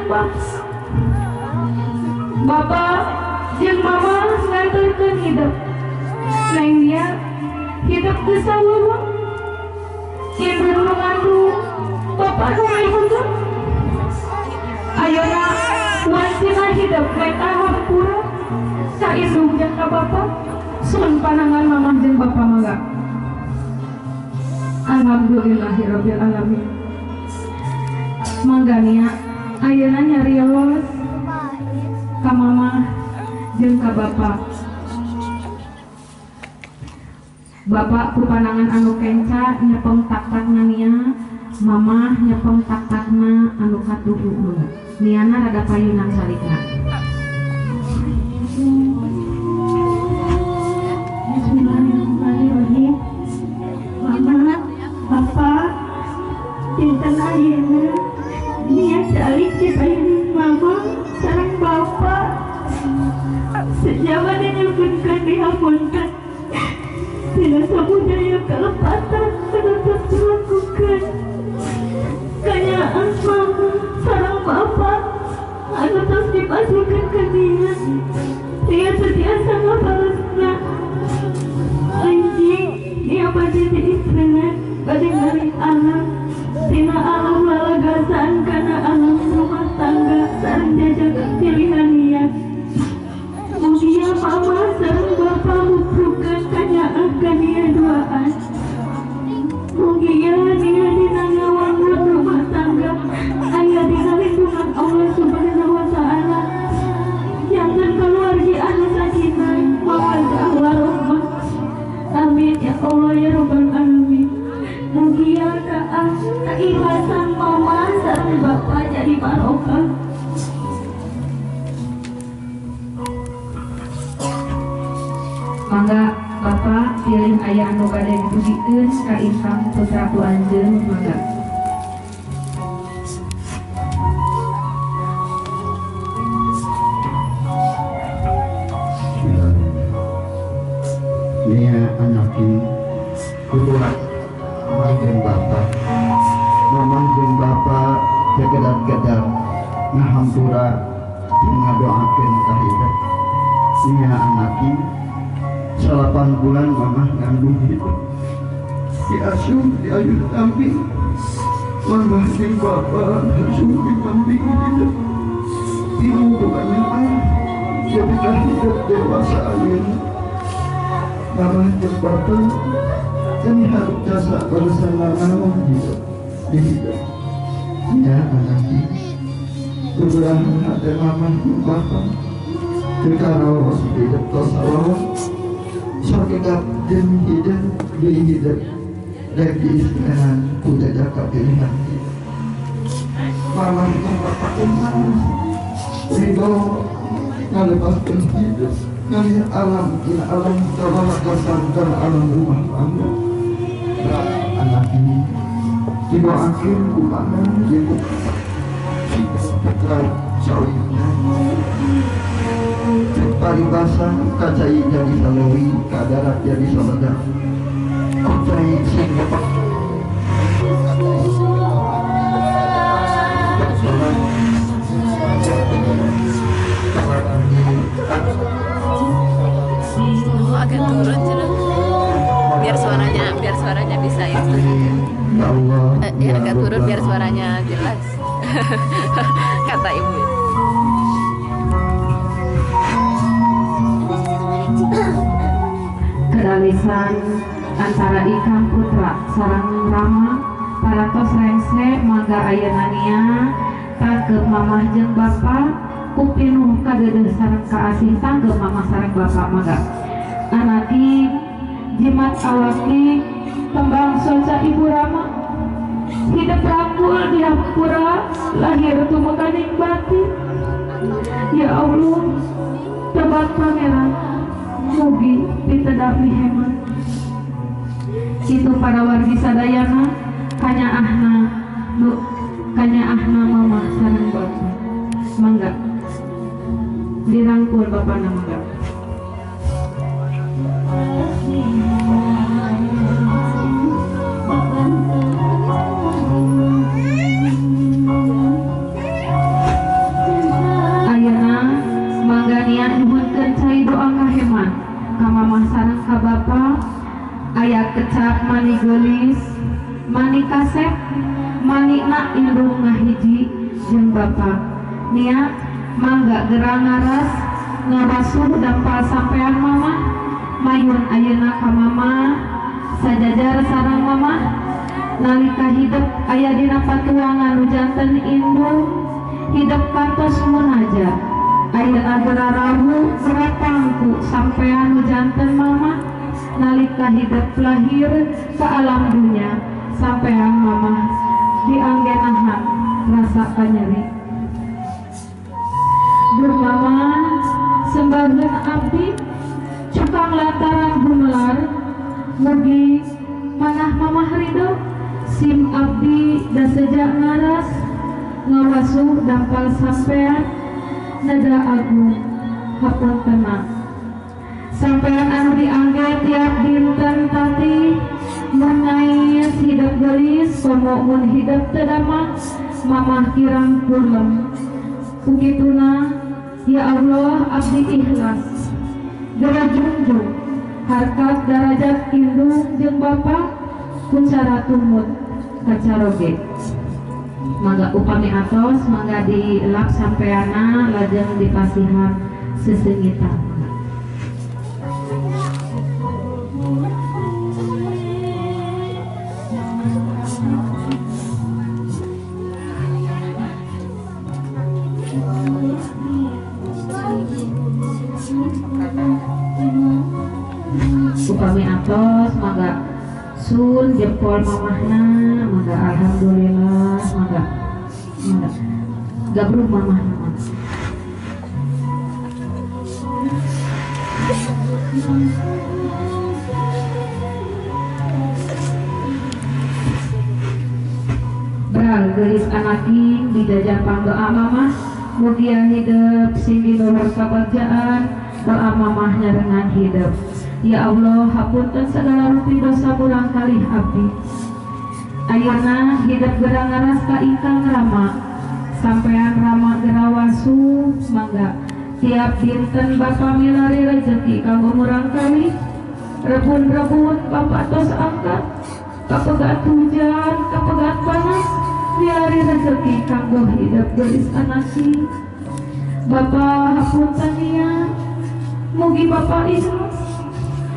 jeung bapak. Bapak jeung mama nganterkeun hidup. Neng Nia hidup geus saweuh. Indung nu ngandung, bapak nu ngandung. Ayeuna wancina hidup meta hampura ka indung jeung ka bapak. Sun panangan mamah jeung bapak mangga. Alhamdulillahirabbil alamin. Mangga Nia ayeuna nyarios ka mamah jeung ka bapak. Bapak ku panangan anu kenca nyepeng tak-takna Nia, mamah nyepeng tak-takna anu katuhu mangga. Niana rada payunan salikna. Bismillahirrahmanirrahim. Mama, Bapak, dinten ayeuna Nia calik di payun mama sareng bapak. Sejaba dinyuhunkeun dihapunten. Tina sabudaya kalepatan anu tos dilakukeun. Kanyaah mama sareng bapak anu tos dipasihkeun ka Nia. Nia teu tiasa ngabalesna. Anjing Nia bade diistrinan, bade ngalih alam. Tina alam lalagasan kana alam rumah tangga sareng jajak pilihan Nia. Mugia mama sareng bapak muprukeun kanyaah ka Nia duaan. Mugia Nia dina ngawangun rumah tangga aya dina lindungan Allah Subhanahu wa Ta'ala. Jangan keluarga anu sakinah mawaddah warahmah. Amin ya Allah ya Rabbal alamin. Mugia keikhlasan mama sareng bapak jadi barokah. Mangga bapak pilih aya anu bade didugikeun ka ingkang putra ku anjeun mangga. Nia anaki kudu mamah jeung bapak. Mamah jeung bapak kekedap-kedap ngahampura jeung ngadoakeun ka hidup. Nia anaki 8 bulan mamah ngandung hidup. Diasuh diayun kambing. Mamah jeung bapak asuh di kambing hidup. Ibu bukannya jadi ka hidup dewasa ayeuna. Mamah jeung bapak ini harus jasa bersama naon hidup di hidup. Ya anaki kuburahan hati mamah jeung bapak teu hidup tos Allah sakedap jeung hidup di hidup rek diistrinan ku jajaka pilihan hidup. Mamah jeung bapak kumaha ridho ngalepaskeun hidup ngalih alam tina alam kabalagasan kana alam rumah tangga. Anak ini didoakeun ku mama jeung ku putra sawina. Cek paribasa kacai jadi salewi kadarat jadi saledang. Kucai sing nyepak agak turun cina. Biar suaranya bisa itu. Ya Allah. Ya agak turun biar suaranya jelas. Kata ibu. Kedalisan antara Ikang Putra sareng Rama paratos rengse mangga ayeuna Nia tangkep mamah jeung bapak kupinuh kadeudeuh sareng kaasih tangkep mamah sareng bapak mangga. Anaki jimat awaki tembang soca ibu Rama hidup rangkul di hampura lahir tumekaning batin. Ya Allah tebat pangeran mugi pitedapi hemat. Itu para wargi sadayana kanyaahna nu kanyaahna mamah sareng bapak mangga dirangkul bapana mangga. Kagecap mani geulis, mani kasep, mani na indung ngahiji jeung bapa. Nia mangga gerang ngaras ngawasuh dampal sampean mama, mayun ayeuna ka mama sajajar sareng mama. Nalika hidup aya dina patuangan nu janten indung, hidup kantos munajat. Ayeuna geura rawuh geura pangku sampean nu janten mama. Nalika hidup lahir ke alam dunia sampean mama dianggenahan rasa kanyeri. Duh mama sembahyang abdi cukang lantaran gumelar, mugi manah mamah ridho sim abdi da sejak ngaras ngawasuh dampal sampean nada agung hapuntenna. Sampean anu diangge tiap dinten tati mun ngais hidup geulis komo mun hidup teu damang mamah kirang kulem. Kukituna ya Allah abdi ikhlas geura junjung harkat darajat indung jeung bapa ku cara tumut kacaroge. Mangga upami atos mangga dilap sampeana lajeng dipasihan sesengitan. Upami atos mangga sun jempol mamahna mangga alhamdulillah mangga mangga gabruh mamahna mangga. Brang geulis anaking dijajar pangdoa mamah mugia hidup sing diluhur kabagjaan doa mamah nyarengan hidup. Ya Allah hapunten segala rupi dosa murang kalih abdi. Ayeuna hidup gerang ngaras ka ingkang rama, sampean rama gerawasu mangga tiap dinten bapa milari rezeki kanggo murang kalih. Rebun-rebun bapa tos angkat kapegat hujan kapegat panas milari rezeki kanggo hidup geulis anaki. Bapa hapunten nya mugi bapa ikhlas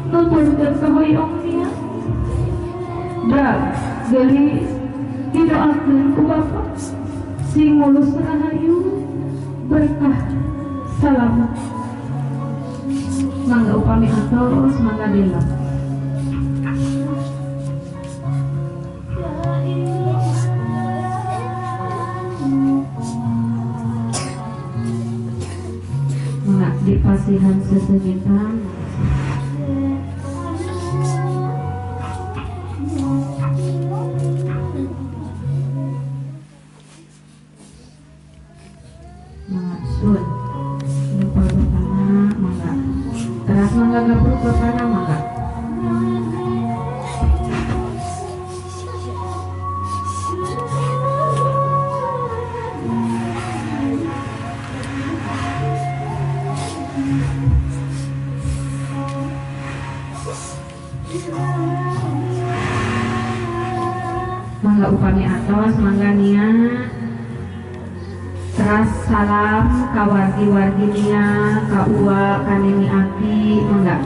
nuturkeun kahoyong nia. Brag geulis didoakeun ku bapa sing mulus rahayu berkah salamat. Mangga upami atos mangga dilap. Mangga dipasihan sesengitan. Sun lupa bapana mangga teras mangga gabruk bapana mangga. Mangga upami atos mangga nia teras salam ka wargi-wargi nia ka uwa ka nini aki mangga.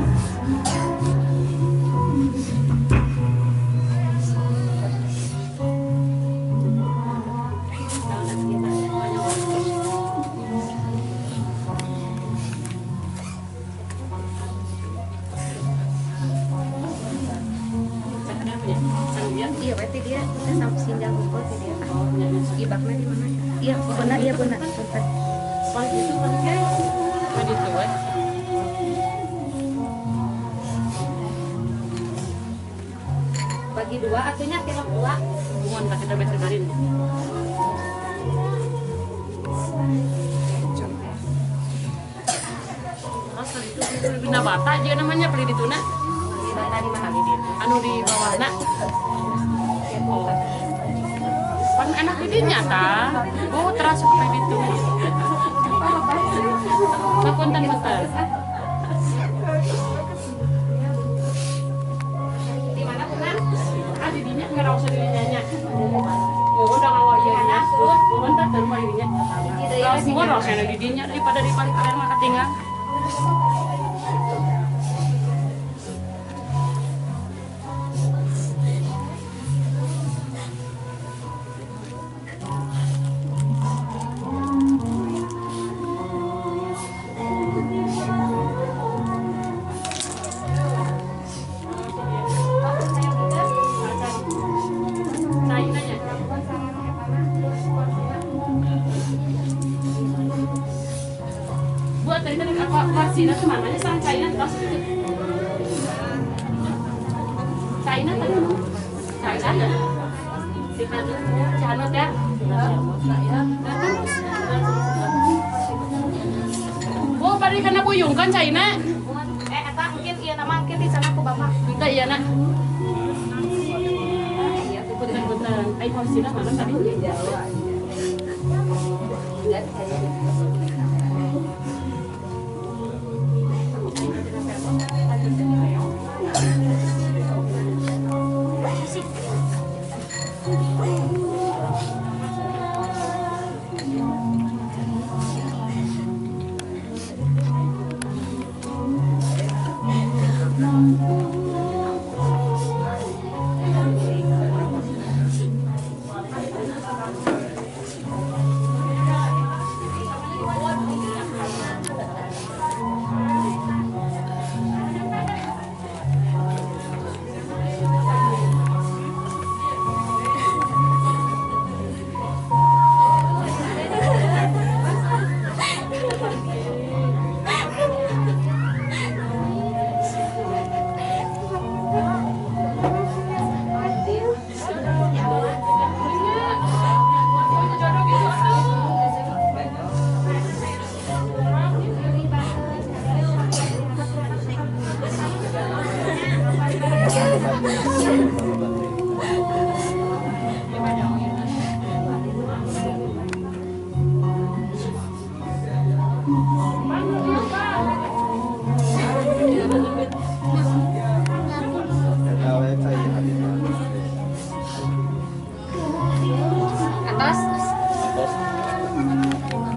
Iya, berarti dia kita sampai sinjang hukum dia. Iya, bakna di mana? Iya, benar, iya benar. Itu itu bagi dua atunya tilok dua. Mohon tak kita beterbarin. Terus itu bina bata juga namanya beli di tuna. Bata di mana? Anu di bawah nak. Oh. Pan enak didinya ta. Oh, terasa kayak gitu. Punten punten. Di mana? dinya. Semua rasanya di dinya daripada di paling kalian mah katinggal. Thank you.